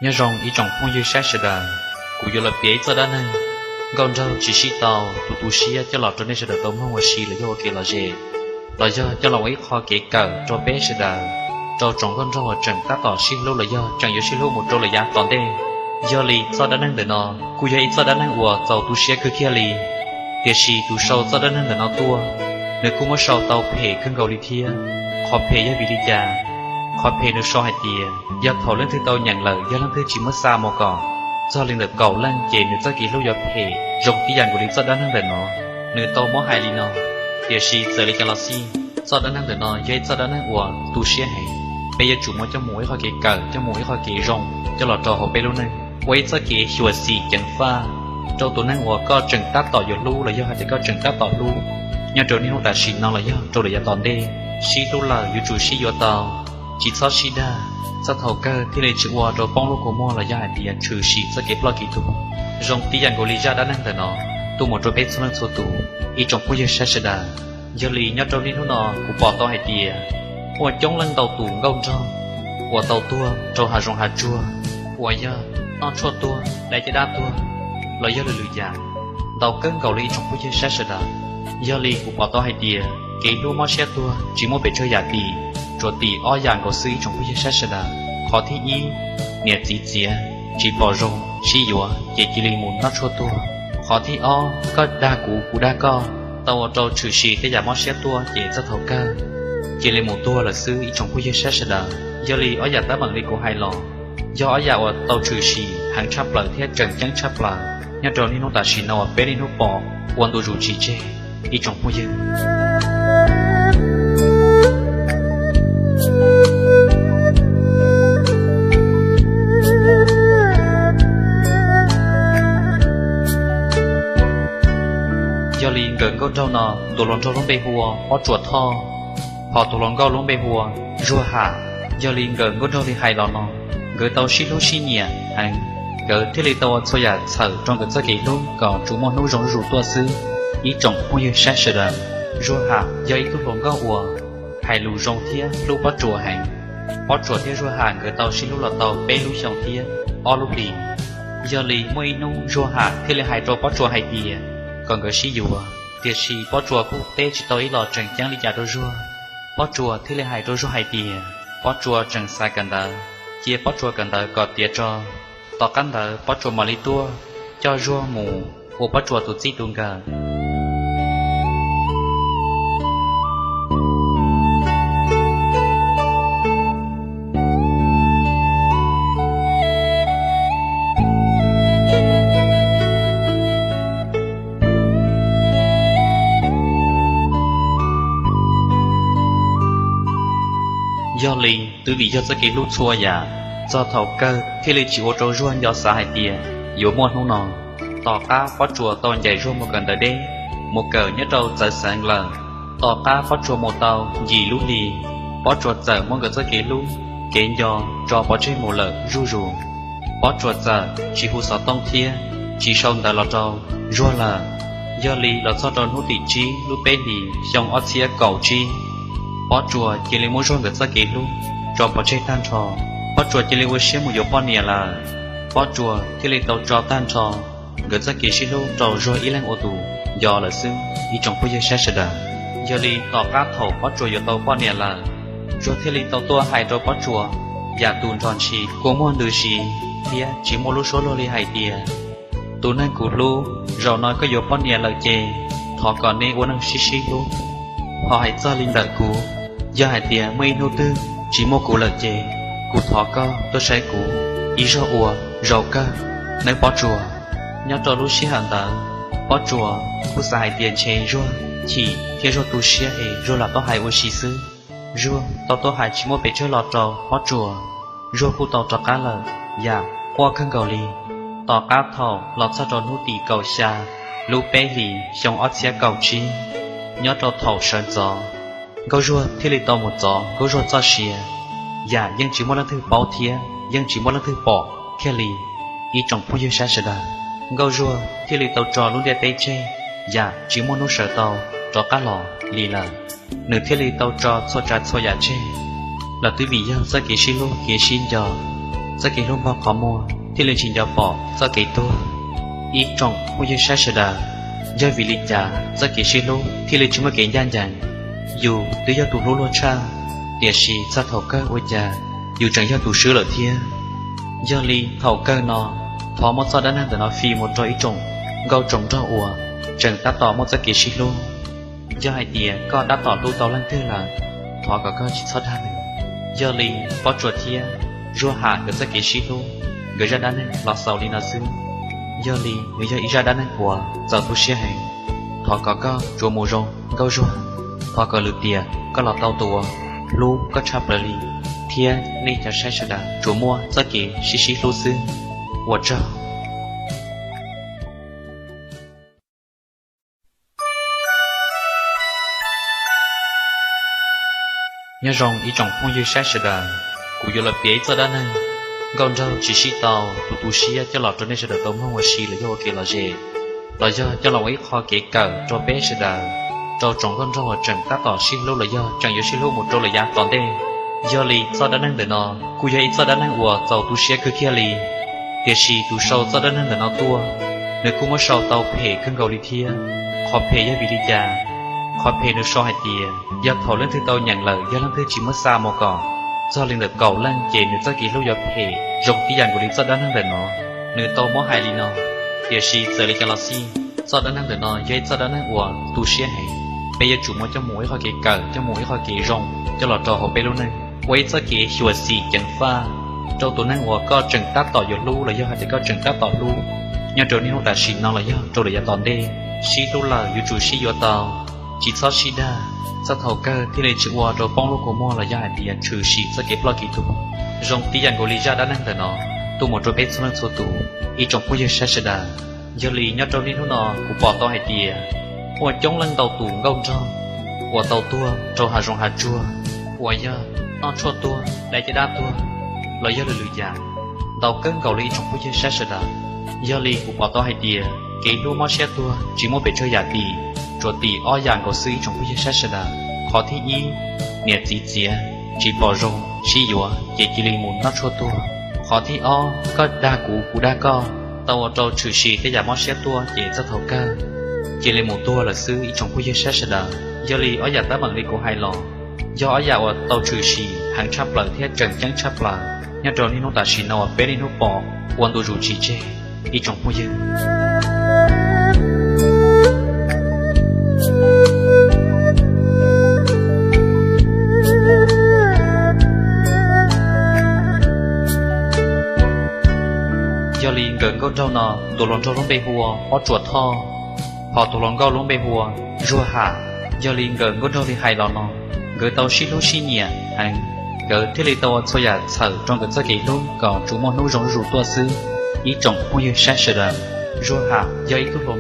Nyob zoo ib tsoom phooj ywg saib sawv daws, kuv yuav los piav ib txoj dab neeg nkauj nraug tsis sib tau, tus tu siab coj los rau nej sawv daws tau mloog ua si los yog ua kev lom zem, los yog coj los ua ib qho kev kawm rau peb sawv daws, rau tsoom nkauj nraug uas tseem tab tom sib hlub los yog tseem yuav sib hlub mus rau lawm yav tom ntej. Yog li txoj dab neeg ntawm no kuj yog ib txoj dab neeg uas txaus tu siab kawg kiag li. Tiam sis tus sau txoj dab neeg ntawm no tuaj, nws kuj muab sau tau phem kawg nkaus li thiab. Qhov phem yog vim li cas? Qhov phem nws sau hais tias yog thaum leej twg tau nyeem lawm yog leej twg tsis muab xa mus kom txog li ntawm kaum leej ces nws txoj kev hlub yuav phem zoo tib yam nkaus li txoj dab neeg ntawm no. Nws tau muab hais li no, tiam sis txawm li cas los xij, txoj dab neeg ntawm no yog ib txoj dab neeg uas tu siab heev. Peb yuav tsum muab coj mus ua ib qho kev kawm, coj mus ua ib qho kev zoo coj los rau hauv peb lub neej, ua ib txoj kev xyuam xim ceev faj rau tus neeg uas koj tseem tab tom yuav hlub los yog hais tias koj tseem tab tom hlub, nyob rau niaj hnub tam sim no los yog rau lawm yav tom ntej. Sib hlub lawm yuav tsum sib yuav tau, tsis txhob sib dag, txog thaum kawg thiaj li tsis ua rau poob lub kua muag los yog hais tias tshwm sim txoj kev ploj kev tuag, zoo tib yam nkaus li zaj dab neeg ntawm no tuaj mus rau peb txhua leej txhua tus, ib tsoom phooj ywg saib sawv daws. Yog li nyob rau niaj hnub no kuv pom tau hais tias muaj coob leej ntau tus nkauj nraug uas tau tuag rau hav zoov hav tsuag, uas yog noj tshuaj tuag, dai caj dab tuag, los yog lwm lwm yam, ntau kawg nkaus li ib tsoom phooj ywg saib sawv daws. Yog li kuv pom tau hais tias kev hlub mob siab tuag tsis muaj pes tsawg yam tim, tsuas tim ob yam nkaus xwb ib tsoom phooj ywg saib sawv daws. Qhov thib ib, niam txiv txiav tsis pom zoo sib yuav ces cia li mus noj tshuaj tuag. Qhov thib ob, koj dag kuv kuv dag koj, tau ua rau tshwm sim tej yam mob siab tuaj ces txog thaum kawg cia li mus tuag lawm xwb ib tsoom phooj ywg saib sawv daws. Yog li ob yam teeb meem li kuv hais los yog ob yam uas tau tshwm sim heev tshaj plaws thiab tseem ceeb tshaj plaws nyob rau niaj hnub tam sim no uas peb niaj hnub pom ua ntu zus tsis tseg ib tsoom phooj ywg. Yog li nkawm nkauj nraug no, tus hluas nraug lub npe hu ua Pob Tsuas Thoj, hos tus hluas nkauj lub npe hu ua Zuag Ham. Yog li nkawm nkauj nraug li hais los no, nkawd tau sib hlub sib nyiam heev, nkawd thiaj li tau ua txhua yam txhawm rau nkawd txoj kev hlub kom tsuas muaj hnub zoo zuj zus tuaj xwb ib tsoom phooj ywg saib sawv daws. Zuag Ham yog ib tug hluas nkauj uas hais lus zoo thiab hlub Pob Tsuas heev. Pob Tsuas thiab Zuag Ham nkawd tau sib hlub los tau peb lub xyoos thiab ob lub hlis. Yog li muaj ib hnub Zuag Ham thiaj li hais rau Pob Tsuas hais tias kom nkawd sib yuav, tiam sis Pob Tsuas kuj teb tsis tau ib los tseem ceeb li cas rau Zuag. Pob Tsuas thiaj li hais rau Zuag hais tias Pob Tsuas tseem xav kawm ntawv, cia Pob Tsuas kawm ntawv kom tiav tso. Tom qab ntawd Pob Tsuas mam li tuaj coj Zuag mus ua Pob Tsuas tus txij tus nkawm. Yog li twb vim yog txoj kev hlub txhua yam, txog thaum kawg thiaj li tsis ua rau Zuag nco xav hais tias yuav muaj hnub no. Tom qab Pob Tsuas tau ncaim Zuag mus kawm ntawv deb, mus kawm nyob rau txawv xeev lawm. Tom qab Pob Tsuas mus tau yim lub hlis, Pob Tsuas txawm muab nkawd txoj kev hlub, kev nco tso pov tseg mus lawm zuj zus. Pob Tsuas txawm tsis hu xov tooj thiab tsis sau ntawv los rau Zuag lawm. Yog li los txog rau hnub tim tsib lub peb hlis xyoo ob txhiab kaum tsib, Pob Tsuas cia li muab Zuag nkawd txoj kev hlub tso pov tseg tag nrho. Pob Tsuas cia li ua siab mus yuav poj niam lawm. Pob Tsuas thiaj li tau tso tag nrho nkawd txoj kev sib hlub rau Zuag ib leeg ua tus nco lawm xwb ib tsoom phooj ywg saib sawv daws. Yog li tom qab thaum Pob Tsuas yuav tau poj niam lawm, Zuag thiaj li tau tuaj hais rau Pob Tsuas yam tus nrog ntshis kua muag ntws zis thiab tsis muaj lub suab luag li hais tias, tus neeg kuv hlub, zaum no koj yuav poj niam lawm ces thov kom nej ua neej sib sib hlub. Ho hais txog li ntawm kuv, yog hais tias muaj ib hnub twg tsis muaj kuv lawm ces kuv thov koj tuaj saib kuv ib zaug ua zaum kawg nawb Pob Tsuas. Nyob rau lub sij hawm ntawd, Pob Tsuas kuj xav hais tias ntshe Zuag chim thiab Zuag tu siab es Zuag lam tuaj hais ua si xwb. Zuag tau tuaj hais tsis muaj pes tsawg los rau Pob Tsuas, Zuag kuj tau rov qab lawm yam quaj kawg nkaus li. Tom qab thaum los txog rau hnub tim kaum xya lub peb hlis xyoo ob txhiab kaum tsib, nyob rau thaum sawv ntxov, Nkauj Zuag thiaj li tau mus txov Nkauj Zuag txoj sia, yam yeej tsis muaj leej twg paub thiab yeej tsis muaj leej twg pom kiag li ib tsoom phooj ywg saib sawv daws. Nkauj Zuag thiaj li tau tso lub ntiaj teb tseg, yam tsis muaj hnub sawv tau rov qab los li lawm. Nws thiaj li tau tso txhua tsav txhua yam tseg. Los twb vim yog txoj kev sib hlub kev sib nco, txoj kev hlub npog qhov muag thiaj li tsis nco pom txoj kev tuag. Ib tsoom phooj ywg saib sawv daws, yog vim li cas txoj kev sib hlub thiaj li tsis muaj kev ncaj ncees? Yus twb yog tus hlub luag tshaj, tiam sis txog thaum kawg ua cas yus tseem yog tus swb lawm thiab. Yog li thaum kawg no, thov muab txoj dab neeg ntawm no fij mus rau ib tsoom nkauj tsoom nraug uas tseem tab tom muaj txoj kev sib hlub. Yog hais tias koj tab tom hlub tau leej twg lawm, thov kom koj tsis txhob dag nws. Yog li Pob Tsuas thiab Zuag Ham nkawd txoj kev sib hlub, nkawd zaj dab neeg los xaus li no xwb. Yog li nws yog ib zaj dab neeg uas txaus tu siab heev. Thov kom koj tsuas mus zoo nkauj Zuag, thov kom lwm tiam koj los tau tus uas hlub koj tshaj plaws li, thiab nej cov saib sawv daws tsuas muaj txoj kev sib sib hlub xwb. Ua tsaug. Nyob zoo ib tsoom phooj ywg saib sawv daws, kuv yuav los piav ib txoj dab neeg nkauj nraug tsis sib tau, tus tu siab coj los rau nej sawv daws tau mloog ua si los yog ua kev lom zem, los yog coj los ua ib qho kev kawm rau peb sawv daws, rau tsoom nkauj nraug uas tseem tab tom sib hlub los yog tseem yuav sib hlub mus rau lawm yav tom ntej. Yog li txoj dab neeg ntawm no kuj yog ib txoj dab neeg uas txaus tu siab kawg kiag li, tiam sis tus sau txoj dab neeg ntawm no tuaj, nws kuj muab sau tau phem kawg nkaus li thiab. Qhov phem yog vim li cas? Qhov phem nws sau hais tias yog thaum leej twg tau nyeem lawm yog leej twg tsis muab xa mus kom txog li ntawm kaum leej ces nws txoj kev hlub yuav phem zoo tib yam nkaus li txoj dab neeg ntawm no. Nws tau muab hais li no, tiam sis txawm li cas los xij, txoj dab neeg ntawm no yog ib txoj dab neeg uas tu siab heev. Peb yuav tsum muab coj mus ua ib qho kev kawm, coj mus ua ib qho kev zoo coj los rau hauv peb lub neej, ua ib txoj kev xyuam xim ceev faj rau tus neeg uas koj tseem tab tom yuav hlub los yog hais tias koj tseem tab tom hlub nyob rau niaj hnub tam sim no los yog rau lawm yav tom ntej. Sib hlub lawm yuav tsum sib yuav tau, tsis txhob sib dag, txog thaum kawg thiaj li tsis ua rau poob lub kua muag los yog hais tias tshwm sim txoj kev ploj kev tuag. Zoo tib yam nkaus li zaj dab neeg ntawm no tuaj mus rau peb txhua leej txhua tus, ib tsoom phooj ywg saib sawv daws. Yog li nyob rau niaj hnub no kuv pom tau hais tias muaj coob leej ntau tus nkauj nraug uas tau tuag rau hav zoov hav tsuag, uas yog noj tshuaj tuag, dai caj dab tuag, los yog lwm lwm yam, ntau kawg nkaus li ib tsoom phooj ywg saib sawv daws. Yog li kuv pom tau hais tias kev hlub mob siab tuag tsis muaj pes tsawg yam tim, tsuas tim ob yam nkaus xwb ib tsoom phooj ywg saib sawv daws. Qhov thib ib, niam txiv txiav tsis pom zoo sib yuav ces cia li mus noj tshuaj tuag. Qhov thib ob, koj dag kuv kuv dag koj, tau ua rau tshwm sim tej yam mob siab tuaj ces txog thaum kawg cia li mus tuag lawm xwb ib tsoom phooj ywg saib sawv daws. Yog li ob yam teeb meem li kuv hais los yog ob yam uas tau tshwm sim heev tshaj plaws thiab tseem ceeb tshaj plaws nyob rau niaj hnub tam sim no uas peb niaj hnub pom ua ntu zus tsis tseg ib tsoom phooj ywg. Yog li nkawm nkauj nraug no, tus hluas nraug lub npe hu ua Pob Tsuas Thoj, hos tus hluas nkauj lub npe hu ua Zuag Ham. Yog li nkawm nkauj nraug li hais los no, nkawd tau sib hlub sib nyiam heev, nkawd thiaj li tau ua txhua yam txhawm rau nkawd txoj kev hlub kom tsuas muaj hnub zoo zuj zus tuaj xwb ib tsoom phooj ywg saib sawv daws. Zuag Ham yog ib tug hluas